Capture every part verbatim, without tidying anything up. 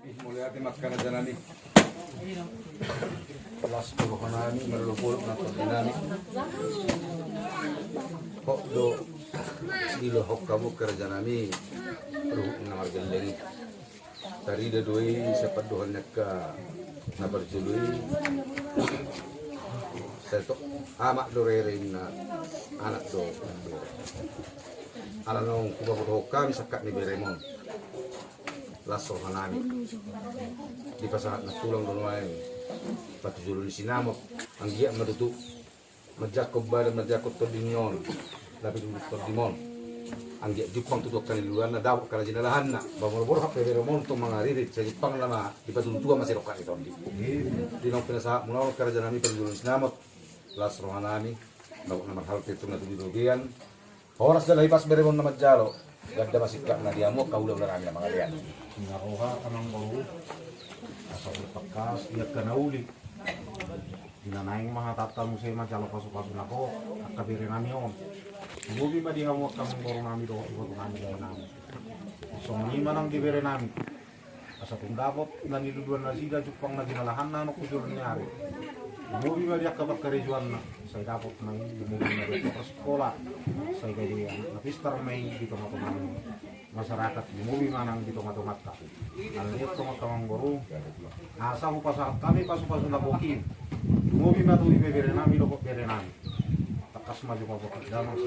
Mauliate ma angka raja nami. Las do roha nami, marolopolop ma tondi nami. Hot do dilohon hamu angka raja nami, ruhut na margelleng i. Tarida do i sian pandohan ni angka na parjolo i. Sai tok amak do rere, inna anak do bere. Ala naung hupabotohon hami sangkap ni berem on. Las roha nami. Dipasahat na tulang do nuaeng. Patujolo ni sinamot. Anggiat ma tutu manjangkon badan, manjangkon tondi ni on, na pinudut tondim on. Anggiat jumpang tutu angka na niluluanna, dapot angka na jinalahanna. Ba molo borhat pe berem on tong mangaririt, sai jumpang nama dipatudutuan ma sidongkak ni tondi. Di naung pinasahat muna on angka raja nami, patujolo ni sinamot. Las roha nami. Dapot na marhalte tu na tu di robean. Horas jala hipas berem on na manjalo. Ganda ma singkatna di hamu angka hulahula nami na mangalean. Ninna roha amangboru, asa hutangkas di angka na uli. Di na naeng ma hatanta muse manjalo pasupasu na hot angka bere nami on. Lumobi ma di hamu angka amangboru nami dohot iboto nami, dainang nami. Songon i ma nang di bere nami. Asa tung dapot na niluluan nasida, jumpang na jinalahanna annon tu joloan ni ari. Lumobi ma di angka pangkarejoanna, sai dapot ma i. Lumobi ma di angka parsikola, sai gabe anak na pistar ma i di tongatonga ni masyarakat. Lumobi ma nang di tongatonganta. Alani i antong angka amangboru, asa hupasahat hami pasupasu na hot i. Lumobi ma tu ibebere nami dohot bere nami. Tangkas ma jumolo hot damang.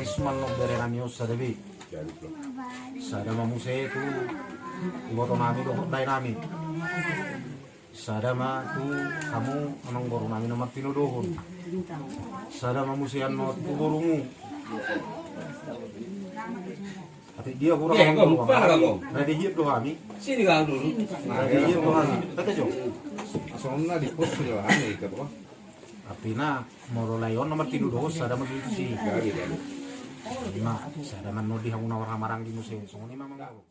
Risman, no bere nami on sada be. Sada ma muse tu iboto nami dohot dae nami. Sada ma tu hamu amangboru nami na martinodohon. Sada ma muse annon tu borumu. Ate dia hurang. Rade hian do hami. Rade hian do hami. Ate jo. Songon na di pos sudah hami ikat apa? Artina molo lae on na martinodohon, sada ma tu si. Ima sada ma annon di hamu na marhahamaranggi muse. Songon i ma amangboru.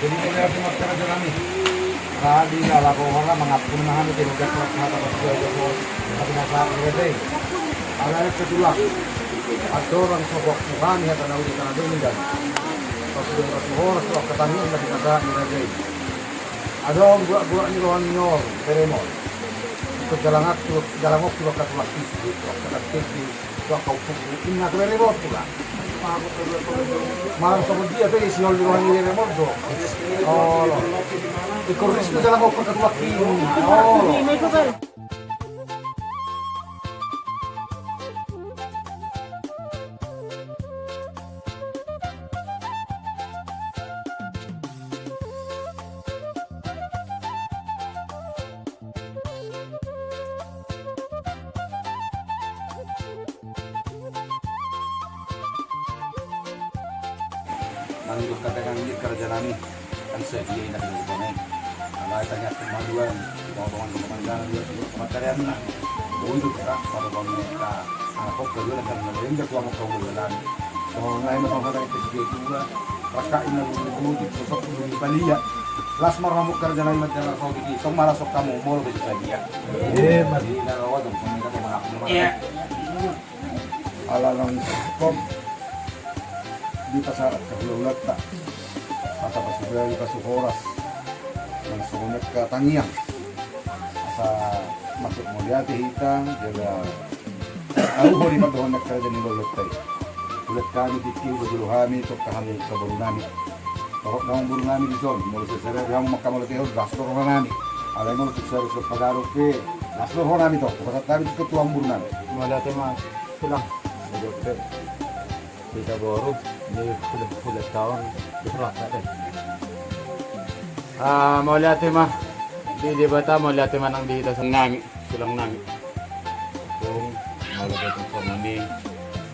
Jadi mulai aku masker aja kami. Tadi lah lagu orang mengampun nahan itu udah kelas kata pas dia udah mau tapi nasa udah deh. Ada aja ketulah. Ada orang sokok Tuhan ya tanah udah tanah dulu dan pas udah pas orang sokok ketangis tapi kata udah deh. Ada orang buat buat ni rohani nyol, beremol. Ikut jalan waktu, jalan waktu bakal tulah kisi, waktu kata kisi. Tuak kau pukul inna tu rere botula. Malam sama dia pe isi oli rohani rere mordo. Oh. Ikut ris tu jalan kau perketua kini. Oh. Manjok katakan di kerja nami kan sedia indah di rumah. Alai tanya kemaluan, bawa bawa ke pemandangan dia juga kematian nah. Untuk kita pada bangun kita anak kok kedua dan lain dia tuang kau jalan. Kalau lain apa kata itu sedia juga. Raka ina bulu bulu di sosok bulu di palia. Las marmamuk kerja nami macam kau di tong malah sok kamu mol ke sadia. Iya, Mas. Di dalam wadong sama kita sama aku. Iya. Ala nang pom di pasar kahula-hulanta. Asa pasuda di pasu horas. Nang songon ka tangiang. Asa masuk mauliate hita jala au hori pandohon na kerja ni lolot tai. Ulat kami tiki udah dulu kami tok kami ke boru nami. Pokok kamu boru nami di son, molo sesere hamu maka molo teho das to roha nami. Alai molo sesere sok pagaru pe das to roha nami to. Pokok kami ketua boru nami. Mauliate ma. Tulang. Hita boru di kulit-kulit taon di Purwata deh. Ah, mauliate ma di Debata, mauliate ma nang di hita songon nami, tulang nami. Bung, mauliate tu songon i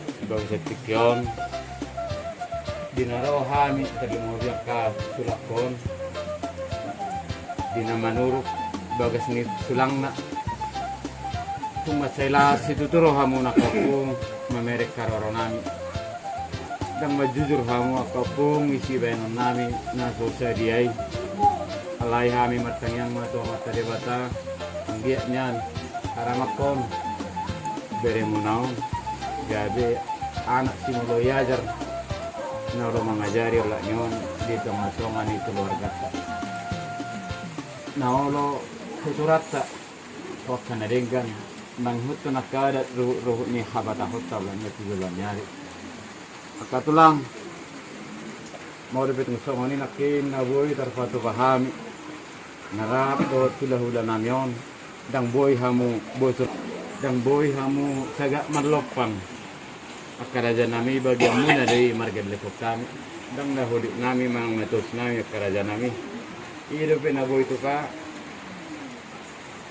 di bagasan tingki on. Di na ro hami tarlumobi angka tulangkon. Di na manuruk bagas ni tulangna. Tung mansai las situtu rohamuna angka ompung mamereng haroro nami. Ndang manjujur hamu angka ompung isi baenon nami na so sadia i. Alai hami martangiang ma tu Amanta Debata anggiat nian haramakkon beremuna on gabe anak simuloi ajar na olo mangajari olat ni on di tonga-tonga ni keluargata. Na olo huturanta tu angka na denggan mangihuthon angka adat ruhut-ruhut ni habatahonta olat ni on tu joloan ni ari. Angka tulang, molo pe tung songon i nangkin na boi tarpatupa hami na rap dohot hula-hula nami on, ndang boi hamu bosur, ndang boi hamu sagat marlompan. Angka raja nami, bagianmuna do i margellengkon hami. Ndang na hodik nami manang na tos nami angka raja nami. I dope na boi tupa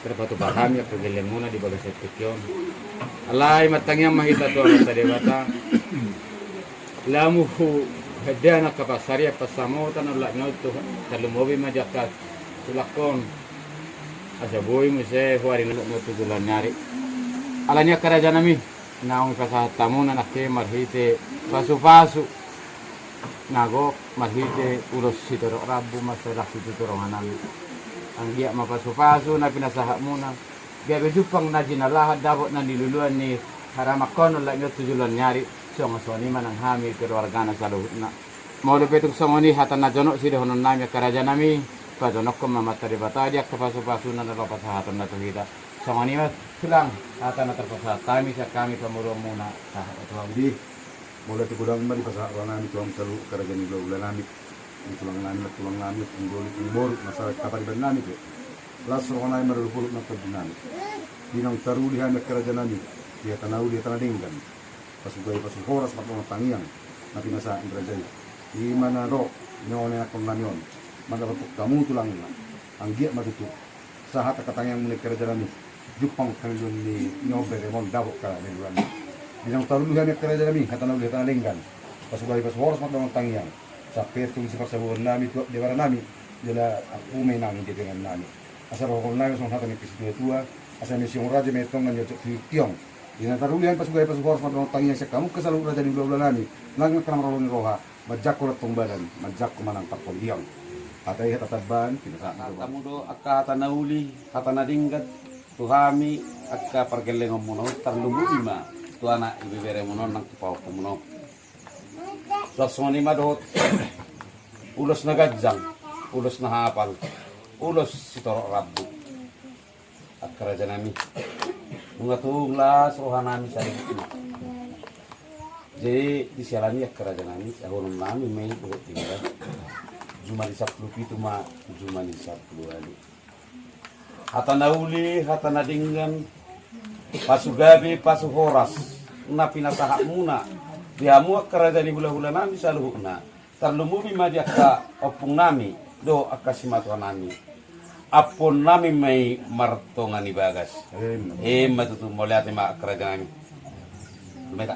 tarpatupa hami angka gellengmuna di bagasan tingki on. Alai martangiang ma hita tu Amanta Debata. Lamu huhedana angka pansarian pansamotan olat ni on tu tarlumobi ma di angka tulangkon. Asa boi muse huari na olat ni on tu joloan ni ari. Alani angka raja nami. Naung dipasahat hamuna nangkin marhite pasu-pasu na gok marhite ulos sitorop rambu mansai las situtu roha nami. Anggiat ma pasu-pasu na pinasahatmuna gabe jumpang na jinalahan dapot na niluluan ni haramakkon olat ni on tu joloan ni ari. Songon songon i ma nang hami keluargana saluhutna. Molo pe tung songon i hata na jonok sidohonon nami angka raja nami, pajonokhon ma Amanta Debata di angka pasu-pasuna na ro pasahatonna tu hita. Songon i ma tulang hata na tarpasahat hami sian hami pamoruonmuna sahat tu hamu. Di molo tu godang ma dipasahat roha nami tu hamu saluhut angka raja ni hula-hula nami, di tulang nami, tulang nami, tulang doli, tulang boru na sahat kapariban nami pe. Las roha nami marolopolop na tondi nami. Di naung taruli hami angka raja nami di hata na uli hata na denggan. Pasugahi pasu horas mardongan tangiang na pinasahat ni raja i. Ima na ro nioneakkon nami on mandapothon hamu tulangna. Anggiat ma tutu sahat angka tangiangmuna angka raja nami. Jumpang haliluan ni on beremon dapot haliluan. Di naung taruli hami angka raja nami hata na uli hata na denggan. Pasugahi pasu horas mardongan tangiang. Sampe tung siparsabuhon nami tu debara nami. Jala ampu ma inang di bengan nami. Asa rohakon nami songon hata ni situa-tua. Asa mesiong raja metong na nyocok tu tiong. Di na taruli hami pasugahi pasu horas mardongan tangiang sian hamu angka saluhut raja ni hula-hula nami. Nang angka na maroloi roha manjangkon antong badan manjangkon manang tarpon tiong. Hata i hata tamban, pinasahat hamu do angka hata na uli, hata na denggan tu hami angka pargellengonmuna on, tarlumobi ma tu anak ibeberemuna on nang tu pahompunmuna on. Suang songon i ma dohot ulos na ganjang, ulos na hapal, ulos sitorop rambu. Angka rajanami, nunga tung las rohanami saluhutna. Jadi di siala ni i angka rajanami, dohononnami ma i dohot denggan. Jumadi sampulu pitu ma, jumadi sampulu ualu. Hata na uli, hata na denggan, pasu gabe, pasu horas na pinasahatmuna di hamu angka raja ni hulahulanami saluhutna. Tarlumobi ma di angka ompungnami dohot angka simatuanami. Ampuonnami ma i martonga ni bagas. Emma. Emma tutu, mauliate ma angka rajanami. Lumeta.